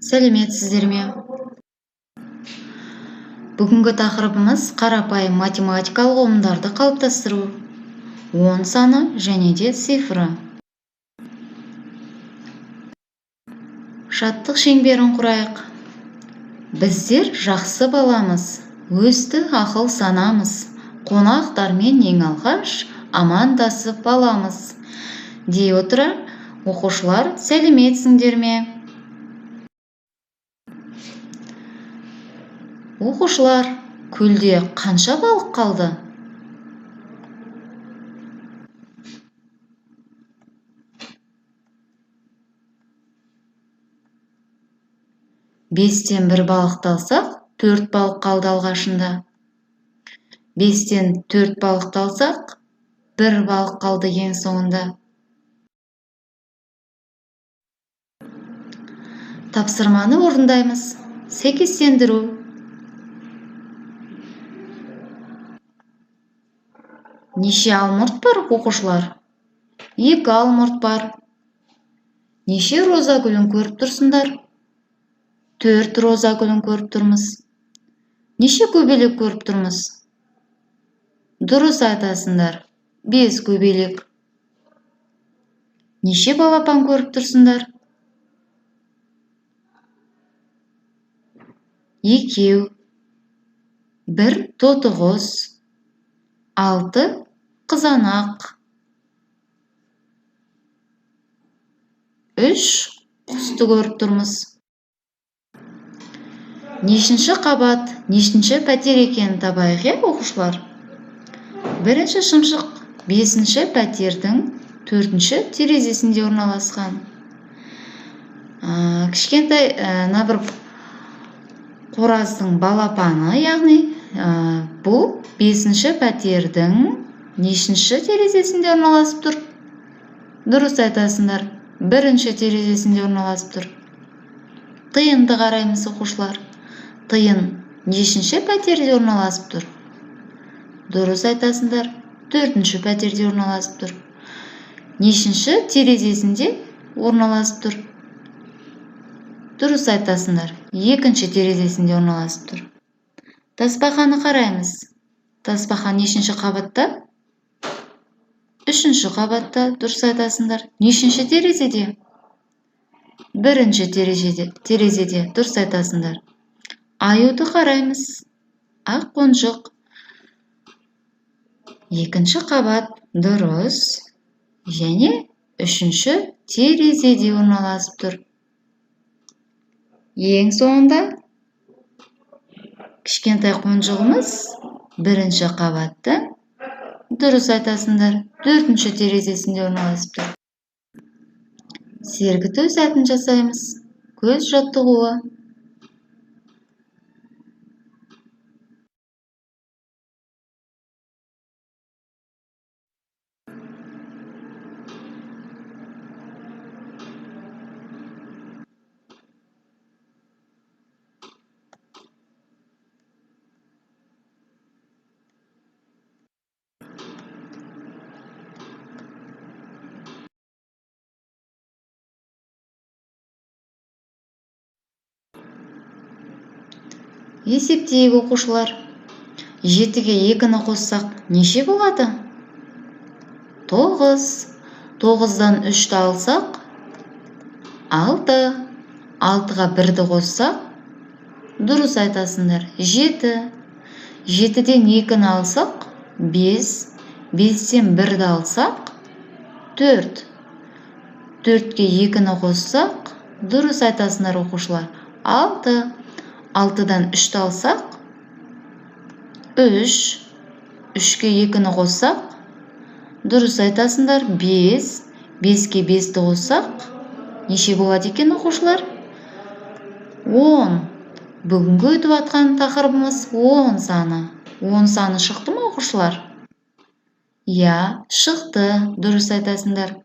Сәлеметсіздер ме? Бүгінгі тақырыбымыз қарапайым математикалық ұғымдарды қалыптастыру. Он саны және де цифры. Шаттық шеңберін құрайық. Біздер жақсы баламыз, өсті ақыл санамыз, қонақтармен ең алғаш амандасып аламыз. Дей отыра, оқушылар, сәлеметсіңдер ме? Оқушылар, көлде қанша балық қалды? Бестен бір балықты алсақ, 4 балық қалды алғашында. Бестен 4 балықты алсақ, 1 балық қалды ең соңында. Тапсырманы орындаймыз. Сәйкестендіру. Неше алмұрт бар, оқушылар? 2 алмұрт бар. Неше роза гүлін көріп тұрсыңдар? 4 роза гүлін көріп тұрмыз. Неше көбелек көріп тұрмыз? Дұрыс айтасыңдар, 5 көбелек. Неше балапан көріп тұрсыңдар? 2, 1 тотықұс, 6 қызанақ, 3 құсты көріп тұрмыз. Нешінші қабат, нешінші пәтер екенін табайық, иә, оқушылар? Бірінші шымшық 5-ші пәтердің 4-ші терезесінде орналасқан. Кішкентай, мына бір қораздың балапаны, яғни, бұл 5-ші пәтердің нешінші терезесінде орналасып тұр? Дұрыс айтасыңдар, 1-ші терезесінде орналасып тұр. Тиынды қараймыз, оқушылар. Тиын нешінші пәтерде орналасып тұр? Дұрыс айтасыңдар, 4-ші пәтерде орналасып тұр. Нешінші терезесінде орналасып тұр? Дұрыс айтасыңдар, 2-ші терезесінде орналасып тұр. Тасбақаны қараймыз. Тасбақа нешінші қабатта? 3-ші қабатта, дұрыс айтасыңдар. Нешінші терезеде? 1-ші терезеде, дұрыс айтасыңдар. Аюды қараймыз. Ақ қонжық. 2-ші қабат, дұрыс. Және 3-ші терезеде орналасып тұр. Ең соңында кішкентай қонжығымыз 1-ші қабатта, дұрыс айтасыңдар, 4-ші терезесінде орналасып тұр. Сергіту сәтін жасаймыз. Көз жаттығуы. Есептейік, оқушылар. 7-ге 2-ні қоссақ, неше болады? 9. 9-дан 3-ті алсақ, 6. 6-ға 1-ді қоссақ, дұрыс айтасыңдар, 7. 7-ден 2-ні алсақ, 5. 5-тен 1-ді алсақ, 4. 4-ке 2-ні қоссақ, дұрыс айтасыңдар, оқушылар, 6. 6-дан 3-ті алсақ, 3. 3-ке 2-ні қоссақ, дұрыс айтасыңдар, 5. 5-ке 5-ті қоссақ, неше болады екен, оқушылар? 10. Бүгінгі өтіп жатқан тақырыбымыз 10 саны. 10 саны шықты ма, оқушылар? Иә, шықты, дұрыс айтасыңдар.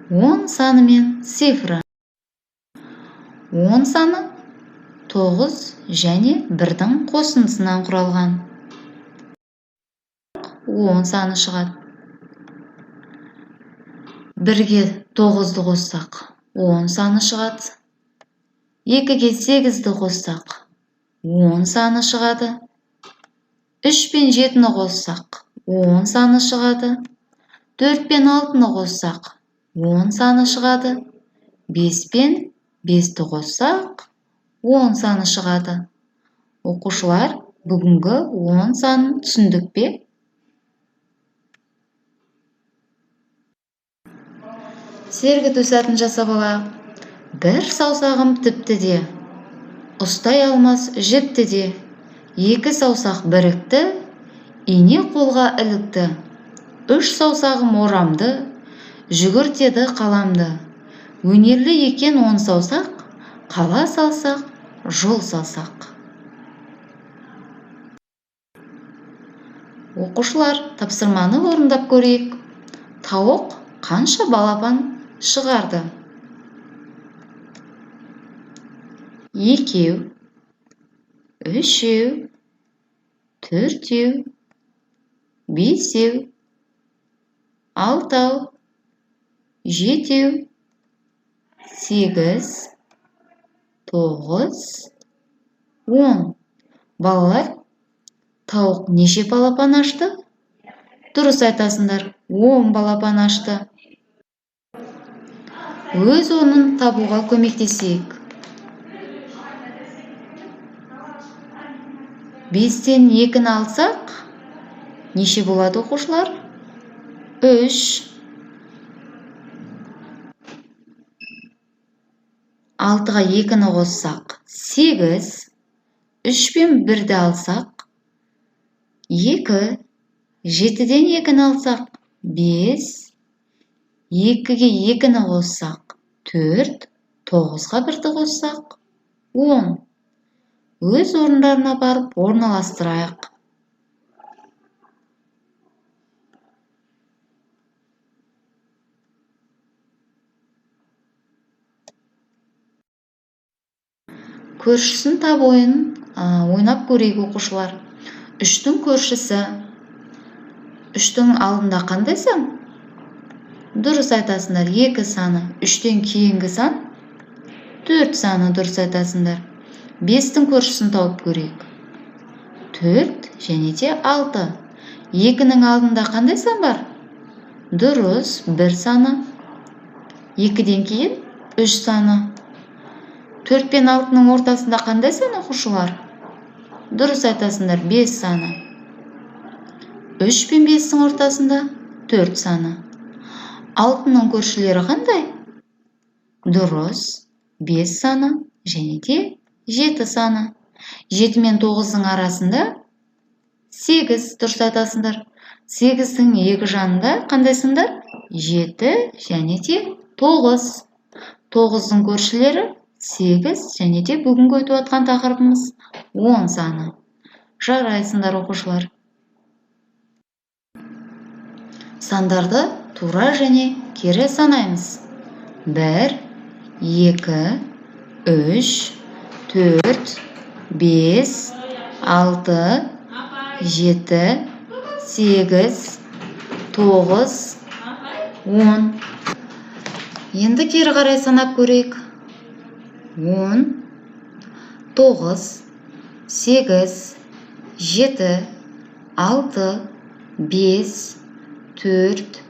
10 саны мен цифры. 10 саны 9 және 1-дің қосындысынан құралған. 10 саны шығады. 1-ге 9-ды қоссақ, 10 саны шығады. 2-ге 8-ді қоссақ, 10 саны шығады. 3 пен 7-ні қоссақ, 10 саны шығады. 4 пен 6-ны қоссақ, 10 саны шығады. 5 пен 5-ті қоссақ, 10 саны шығады. Оқушылар, бүгінгі 10 санын түсіндік пе? Сергіту сәтін жасап алайық. Бір саусағым тіпті де, ұстай алмас жіпті де. 2 саусақ бірікті, ине қолға ілікті. 3 саусағым орамды, жүгіртеді қаламды. Өнерлі екен 10 саусақ, қала салсақ, жол салсақ. Оқушылар, тапсырманы орындап көрейік. Тауық қанша балапан шығарды? 2, 3, 4, 5, 6, 7, 8, 9, 10. Балалар, тауық неше балапан ашты? Дұрыс айтасыңдар, 10 балапан ашты. Өз орнын табуға көмектесейік. 5-тен 2-ні алсақ, неше болады, оқушылар? 3. 6-ға 2-ні қоссақ, 8. 3 пен 1-ді алсақ, 2. 7-ден 2-ні алсақ, 5. 2-ге 2-ні қоссақ, 4. 9-ға 1-ді қоссақ, 10. Өз орындарына барып орналастырайық. Көршісін тап ойын ойнап көрейік, оқушылар. 3-тің көршісі. 3-тің алдында қандай сан? Дұрыс айтасыңдар, 2 саны. 3-тен кейінгі сан 4 саны, дұрыс айтасыңдар. 5-тің көршісін тауып көрейік. 4 және де 6. 2-нің алдында қандай сан бар? Дұрыс, 1 саны. 2-ден кейін 3 саны. 4 пен 6-ның ортасында қандай сан, оқушылар? Дұрыс айтасыңдар, 5 саны. 3 пен 5-тің ортасында 4 саны. 6-ның көршілері қандай? Дұрыс, 5 саны және де 7 саны. 7 мен 9-ның арасында 8, дұрыс айтасыңдар. 8-дің екі жанында қандай сандар? 7 және де 9. 9-ның көршілері 8 және де бүгінгі өтіп жатқан тақырыбымыз 10 саны. Жарайсыңдар, оқушылар. Сандарды тура және кері санаймыз. 1, 2, 3, 4, 5, 6, 7, 8, 9, 10. Енді кері қарай санап көрейік. 10, 9, 8, 7, 6, 5, 4,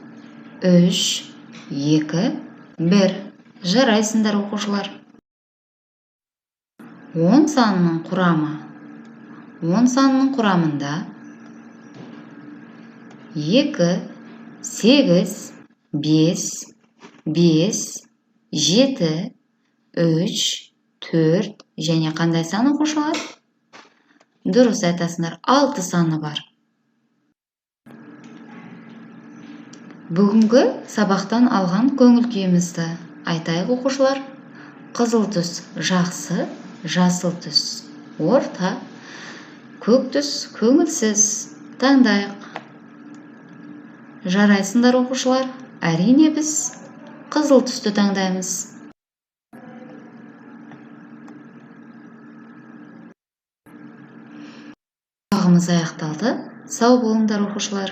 3, 2, 1. Жарайсыңдар, оқушылар. 10 санының құрамы. 10 санының құрамында 2, 8, 5, 5, 7, 3, 4 және қандай сан, оқушылар? Дұрыс айтасыңдар, 6 саны бар. Бүгінгі сабақтан алған көңіл күйімізді айтайық, оқушылар. Қызыл түс жақсы, жасыл түс орта, көк түс көңілсіз. Таңдайық. Жарайсыңдар, оқушылар. Әрине біз қызыл түсті таңдаймыз. Сабағымыз аяқталды. Сау болыңдар, оқушылар.